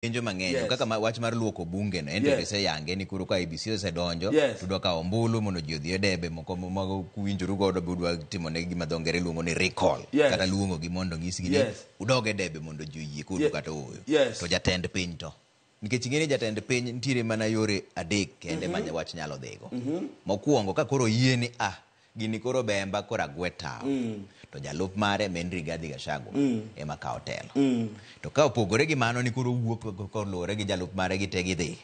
Penjo mang'eny. Kaka wach mar luoko bunge no, ento iseyange ni koro ka IEBC osedonjo to dwa kawo ombulu mondo ji odhi e debe moko ma kuwinjoru godo be udwa timo ne gima dho ngere luongo ni recall kata luongo gi mondo nyisgi ni udog e debe mondo ji oyie kodu kata ooyo. To jatend piny to, nikech ing'e ni jatend piny nitiere mana yore adek kende ma wach nyalo dhigo. Mokwongo, ka koro oyie ni ah, gini koro bemba koro agwe tawo, to jalup mare ma en Rigathi Gachagua ema kawo telo. To ka opogore gi mano ni koro owuok koluwore gi jalup mare gi te gidhi,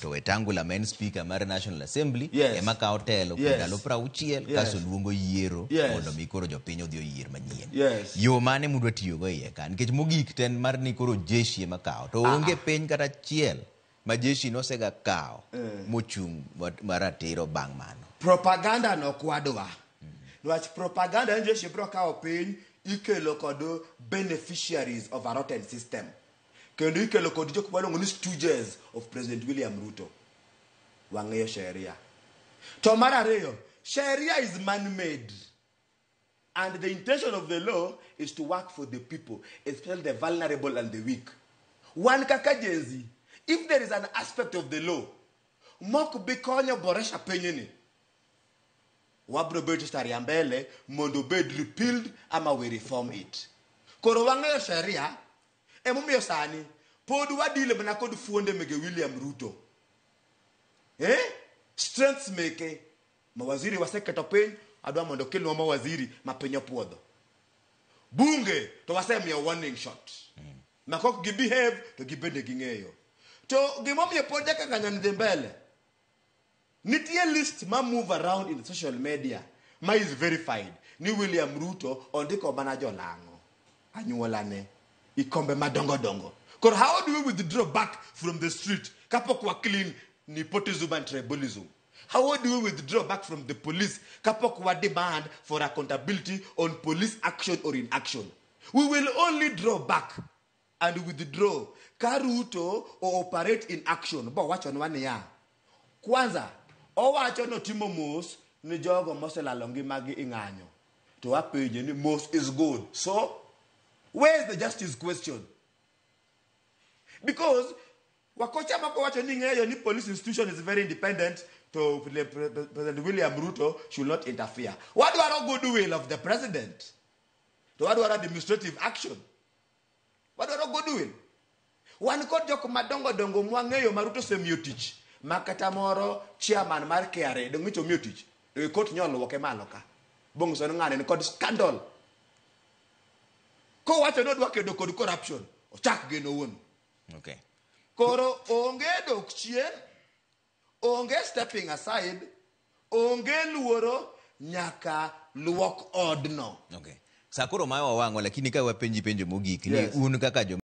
to Wetangula ma en speaker mar National Assembly ema kawo telo kuom ndalo 60 kasto luongo yiero mondo mi koro jopiny odhi oyier manyien. Yo mane mudwa tiyogo iye ka? Nikech mogik to en mar ni koro jeshi ema kawo, to onge piny kata achiel ma jeshi nosega kawo mochung' maratiro bang' mano. Propaganda no kwadwa. Niwach propaganda ni jeshi biro kawo piny ikelo kod beneficiaries of a rotten system. Kendo ikelo kod jok maluongo ni stooges of President William Ruto. Wang'eyo sheria. To mar ariyo, sheria is man-made. And the intention of the law is to work for the people, especially the vulnerable and the weak. Wan kaka Gen Z, if there is an aspect of the law mok bi konyo boresha pinyni, wabro bet stari ya mbele mondo obed repealed ama we reform it. Koro wang'eyo sheria, emomiyo sani pod wadile mana kod fuonde mege William Ruto. Eh? Strengths meke mawaziri waseketo piny, adwa mondo kelnwa mawaziri ma piny opuodho. Bunge to wasemiyo warning shot. Ma kok gi behave to gibende ging'eyo. To gimomiyo pod nyaka ng'anyo ni dhi mbele. Nitie list ma move around in social media ma is verified ni William Ruto ondiko mana jolang'o anyuolane ikombe madongo dongo. Koro how do we withdraw back from the street kapok wa clean nepotism and tribalism? How do we withdraw back from the police kapok wa demand for accountability on police action or inaction? We will only draw back and withdraw ka Ruto o operate in action. Bo wachonwa niya, kwanza owacho notimo mos ni jogo moselalo ngimagi i ng'anyo. To wapenje ni mos is good. So, where is the justice question? Because wakocha moko wacho ni ng'eyo ni police institution is very independent to President William Ruto should not interfere. Wadwaro goodwill of the president. To wadwaro administrative action. Wadwaro goodwill. Wan kod jok madongo dongo mwang'eyo ma Ruto osemiyo tich. Ma kata moro chairman mar KRA dong' nyicho omiyo tich. To e court nyoluoke malo ka. Bong'iso ni ng'ani ni kod scandal. Kowacho ni odwa kedo kod corruption, ochak geno owuon. Koro onge dok chien, onge stepping aside, onge luoro nyaka luok odno. Sa koro ma wawang'o, lakini ka wapenji penjo mogik ni un kaka joma